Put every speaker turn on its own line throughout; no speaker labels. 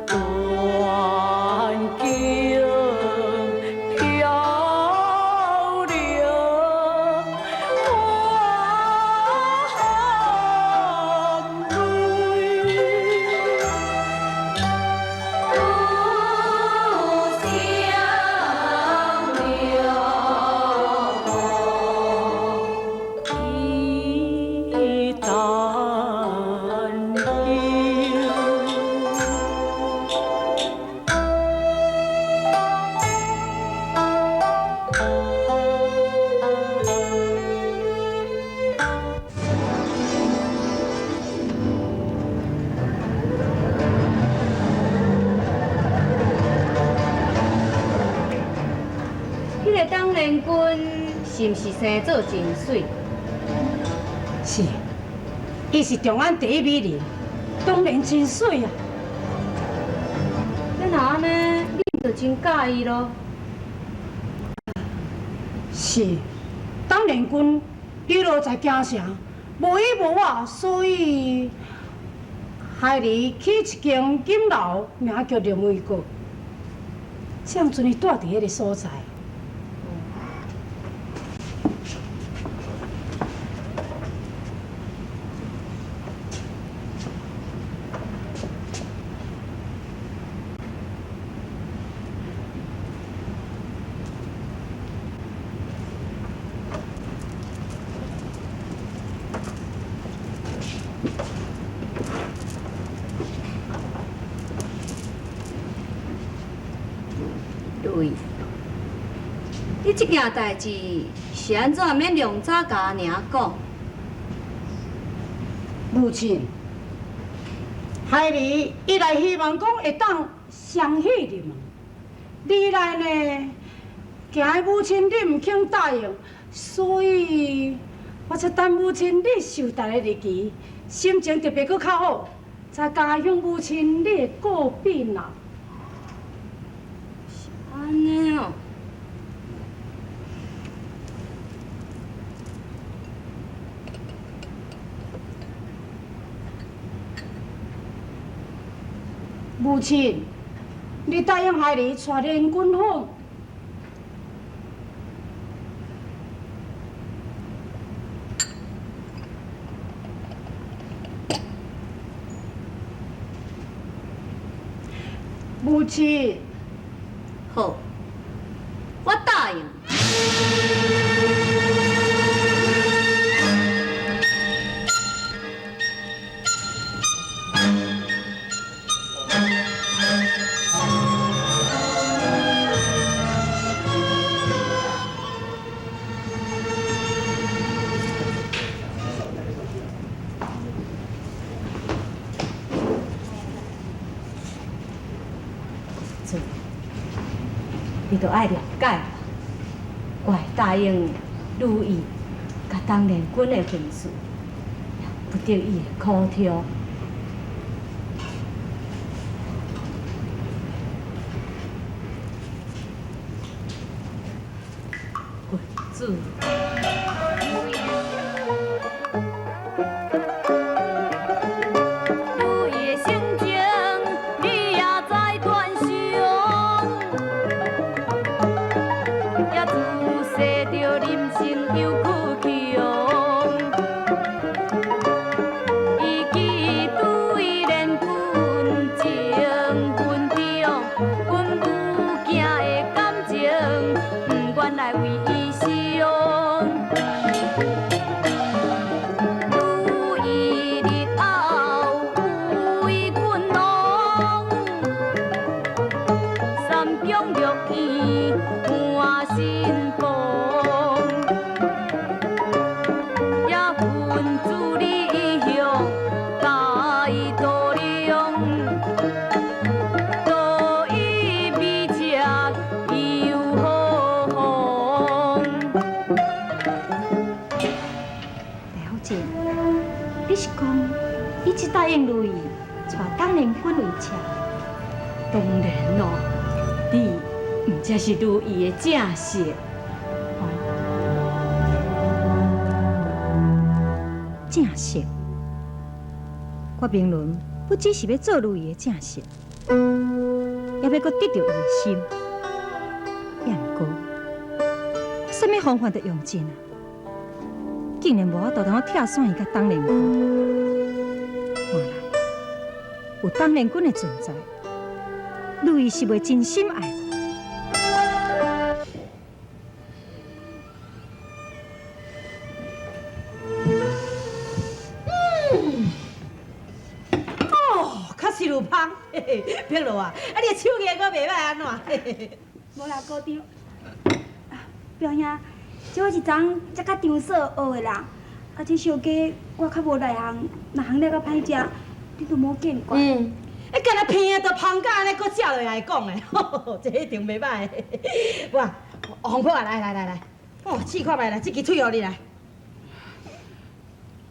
断桥飘零含泪。
故乡了
一旦休。
彼个董连君是毋是生做真媠？
是，伊是長安第一美人，當然真媠啊！
欲若按呢，你就真佮意囉？
是，董連君流落在京城，無依無倚，所以孩兒起一間金樓，名叫龍威閣。這陣伊蹛佇彼个所在。
如意，你這件代誌是按怎免量早共阿娘講？
母親，孩兒一來希望講會當雙喜臨門，二來呢，驚母親你毋肯答應，所以我才等母親你壽誕的日期，心情特別閣較好，才敢向母親你的告稟啊。
是按呢哦。
母親，你答應孩兒娶連君好？母親，
好，我答應。子，你著愛諒解我，我會答應如意佮董連君的婚事，也不得伊的苦衷。君子。如意的性情，你也知端詳，也自細就任性又倔強。伊記對連君情分重，阮母囝的感情，毋願來為伊傷。如意日後為君王，三宮六院換新房，也君子理向共伊度量，道义美赤又何妨？大福姐，你是講你只答應如意娶董連君為妾？當然咯，你毋才是如意的正室。
正室，
郭明倫不只是欲做如意的正室，也欲閣得著伊的心。也毋過，啥物方法都用盡啊，竟然無法度通拆散伊佮董連君。看來有董連君的存在，如意是袂真心愛我。
有芳，碧螺啊，啊你的手藝阁袂歹按怎？
無啦，姑丈。表兄，這我是昨昏才佮張嫂學的啦。啊，這燒雞我較無內行，若烘了較歹食，你都莫見怪。
嗯，你干焦鼻的都芳甲按呢，閣食落來會講的，這一定袂歹。哇，紅婆啊，來來來來，哦，試看覓來，這支喙予你來。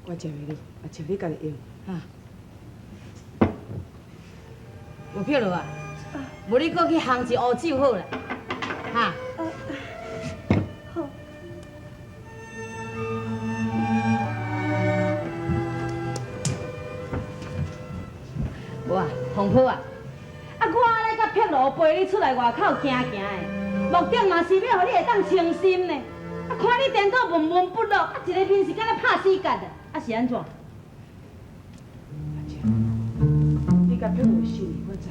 我食袂你，啊，食你家己用。
啊。無碧螺啊，無你閣去烘一壺酒好啦，哈。
好。
無啊，鳳婆啊，啊我咧佮碧螺陪你出來外口行行的，目的嘛是欲予你會當清心呢。啊，看你顛倒悶悶不樂，啊一个面是敢若拍死結的，啊是按怎？
阿姐，你佮碧螺的心意我知影。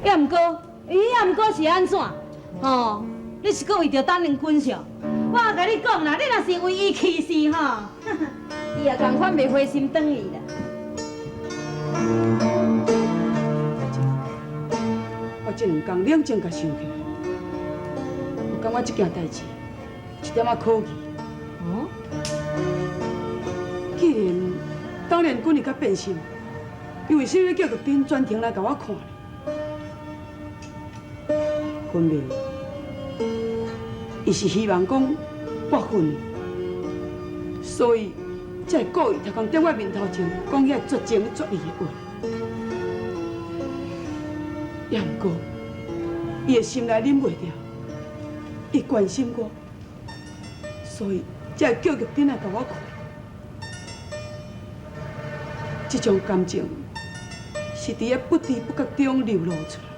也毋過，伊也毋過是按怎？吼，你是閣為著董連君上？我共你講啦，你若是為伊起誓吼，伊也仝款袂灰心轉意啦。
阿姐，我這兩工冷靜共想起來，我感覺這件代誌一點仔可疑。
哦？
既然董連君伊較變心，伊為啥物叫玉珍專程來共我看呢？分明，伊是希望講我恨伊，所以才會故意頭殼踮我面頭前講遐絕情絕義的話。也毋過，伊的心內忍袂牢，伊關心我，所以才會叫玉珍來共我看。這種感情是佇咧不知不覺中流露出來，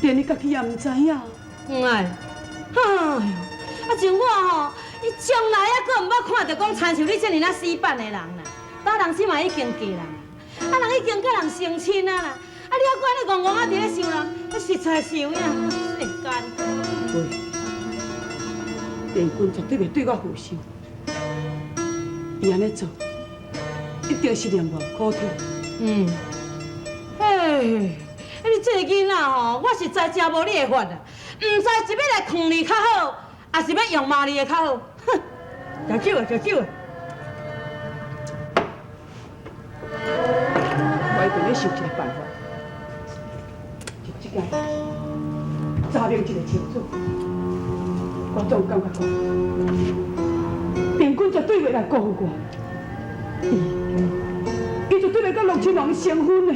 連伊家己也毋知影。
毋愛，哎喲，啊像我吼，伊從來猶閣毋捌看著講親像你這爾仔死板的人啦。當人這嘛已經嫁人啊，啊人已經佮人成親啊啦，啊你猶閣按呢戇戇仔佇咧想人，實在是有影世間。
對，連君絕對袂對我負心，伊按呢做，一定是另外苦衷。
嗯，嘿，你這个囡仔吼，我實在真無你的法啊！毋知是欲來勸你較好，抑是欲用罵你的較好。哼，食酒啊，食酒啊！
我一定欲想一个辦法，就這件代誌查明一個清楚。我總感覺講，連君絕對袂來辜負我。伊絕對袂佮陸親王成婚的。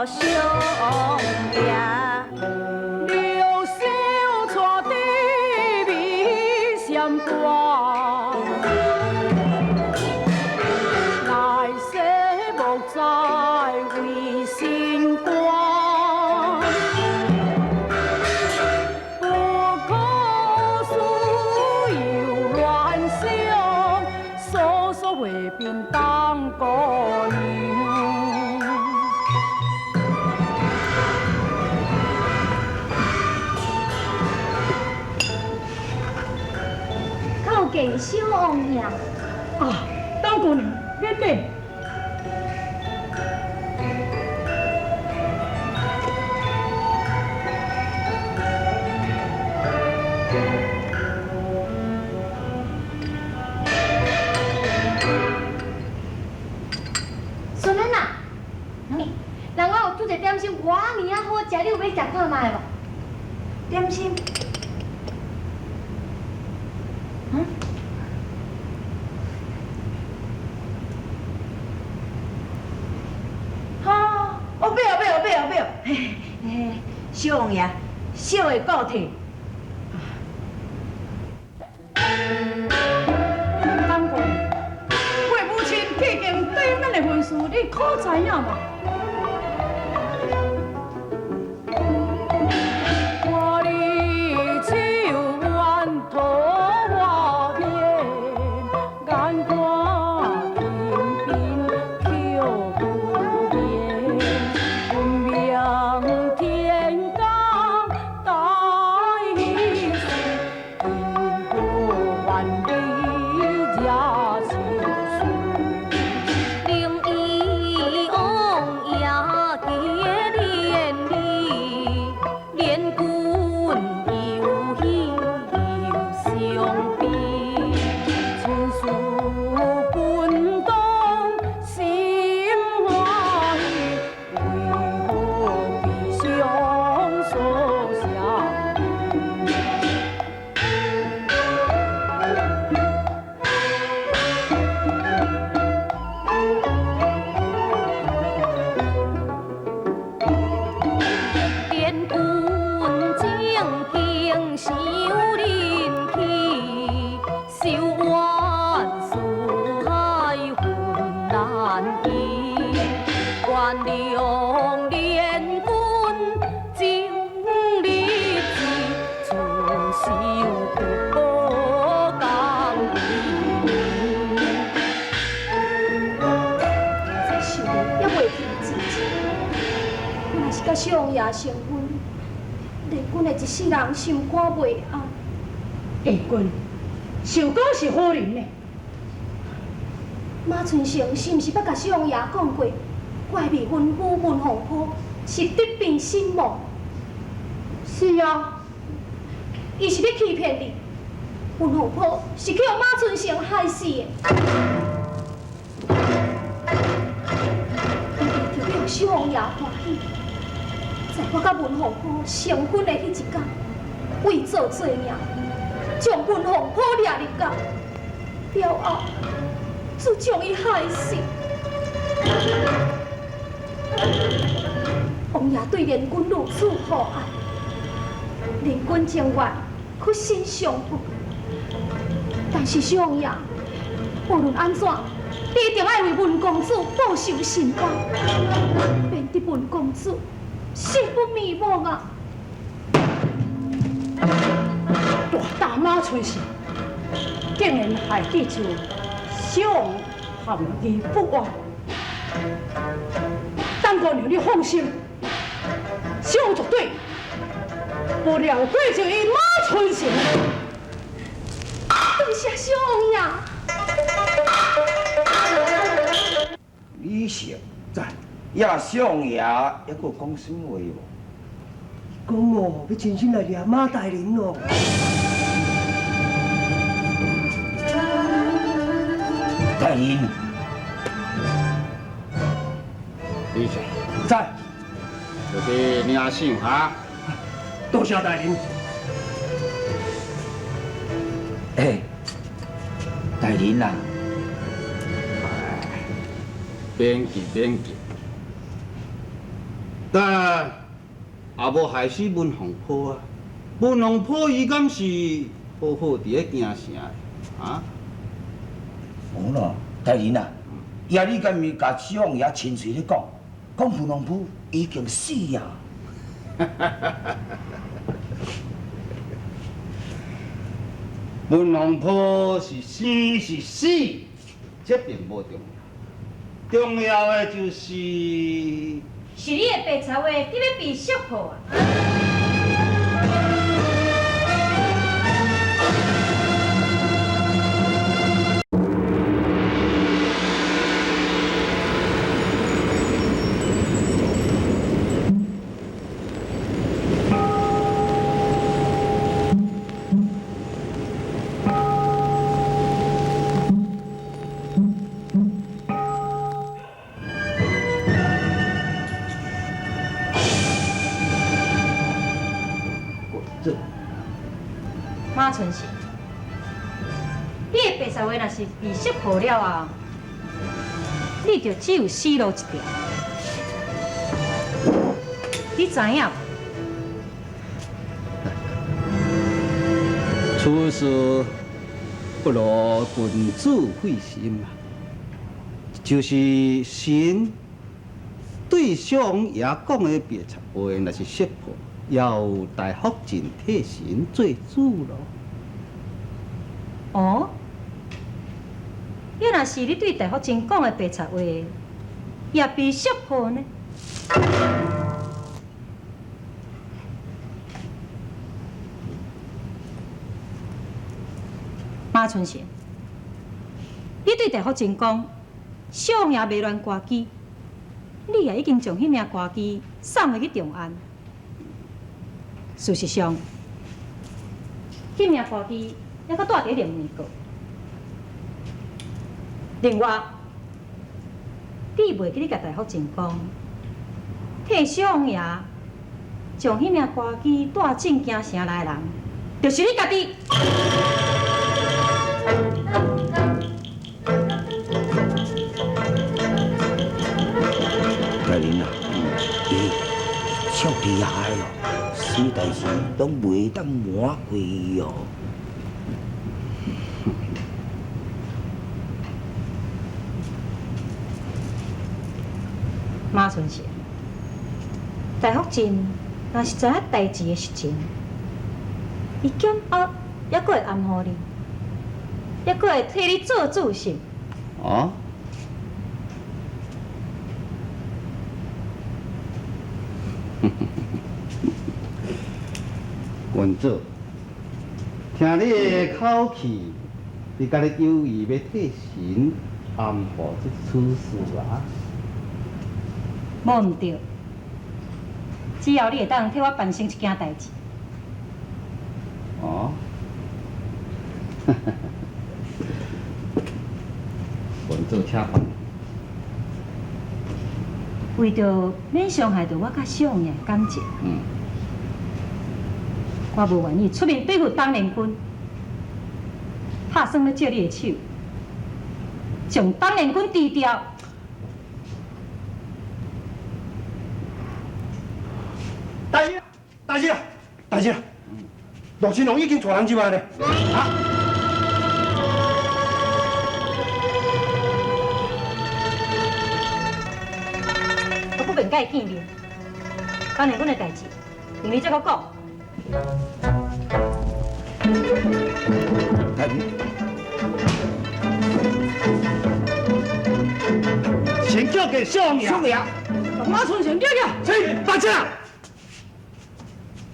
心。
王爷。
流星带滴美闪光，来世莫再为心肝。不可思又乱想，诉说袂变当姑娘。
叩见小王爷。
啊，董姑娘，免礼。
孙安啊，欸，人我有煮一个点心，偌尔仔好食，你有欲食看覓無？
点心。
嗯？
哈，哦，不要不要不要不要！嘿，嘿，小王爷，小的告退。
董姑娘，我的母亲去经对咱的婚事，你可知影无？我的手挽桃花片，眼看天边曲不眠，分明天降大喜事，金箔万里惹相思。
灵医王爷结连理，连君又喜又伤悲。
情思滚动心欢喜，为何悲伤所相依？
连君正经想恁去，愁怨四海恨难医。原谅连君情立志，春愁不共你。
这想也袂停止。我若是佮小王爷成婚，连君的一世人心肝袂安。
下君，寿光是好人呢。
马春成是毋是捌共小王爷讲过，我的未婚夫文凤坡是得病身亡？
是啊，
伊是咧欺骗你，文凤坡是去予马春成害死的。伊为著欲予小王爷欢喜，在我佮文凤坡成婚的彼一天，为做罪名，将文凤坡掠入狱，了后就将伊害死。王爷对连君如此厚爱，连君情愿屈身相报。但是小王爷，无论按怎，你一定爱为文公子报仇伸冤，免得文公子死不瞑目啊！
大胆马春成，竟然害记住小王含义不冤。董姑娘，你放心，小王绝对无料过就伊马春成。
多谢小王爷。
李成在，呀，小王爷还阁讲啥物话无？
讲哦，欲亲身来掠马大人哦。
大人，
李成
在，
就去领赏哈。
多谢大人。
欸，大人啊，
免急免急，但也無害死文鳳坡啊！文鳳坡伊敢是好好佇咧京城的啊？
無咯，大人啊，爺你敢毋是共小王爺親喙咧講，講文鳳坡已經死啊？
文鳳坡是生是死，這並無重要，重要的就是。
是你的白賊話，你欲被識破啊！馬春生，你的白賊話若是被識破了後，你就只有死路一條。你知影無？
處事不如君子費心啊，就是神對小王爺講的白賊話，若是識破，也有大福晉替神做主咯。
哦，抑若是你對大福晉講的白賊話，也被識破呢？馬春生，你對大福晉講，小王爺迷亂歌姬，你也已經將彼領歌姬送回去長安。事實上，彼領歌姬猶閣蹛佇龍門閣。另外，你袂記你共大福晉講，替小王爺將彼領歌姬帶進京城來的人，就是你家己。
大人啊，伊超厲害哦，啥物代誌攏袂當瞞過伊哦。
馬春生，大福晉若是知影代誌的實情，伊減壓猶閣會暗唬你，猶閣會替你做主是？
哦？君子，聽你的口氣，你敢若有意欲替神暗唬這此事啊？
無毋對，只要你會當替我辦成一件代誌。
哦，君子請講。
為著免傷害著我佮小王爺的感情，我無願意出面對付董連君，拍算欲借你的手，將董連君除掉。
大師，大師，大師，羅新龍已經帶人入來咧。啊！
我不免佮伊見面，董連君的代誌，明日再閣講。
先叫給小王爺。
小王爺，
馬春生，叫叫。
是，大家。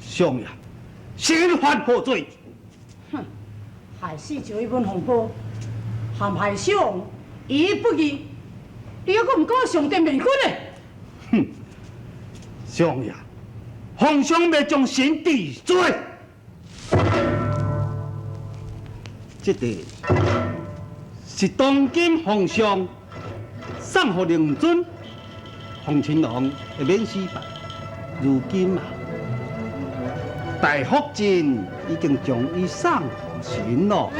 小王爺，先犯何罪？
哼，害死石文鳳波，陷害小王，以不義，你猶閣毋敢上殿面君呢？
哼，小王爺，皇上欲將臣治罪，這個是當今皇上送予令尊洪親王的免死牌，如今啊，大福晉已經將伊送予神咯。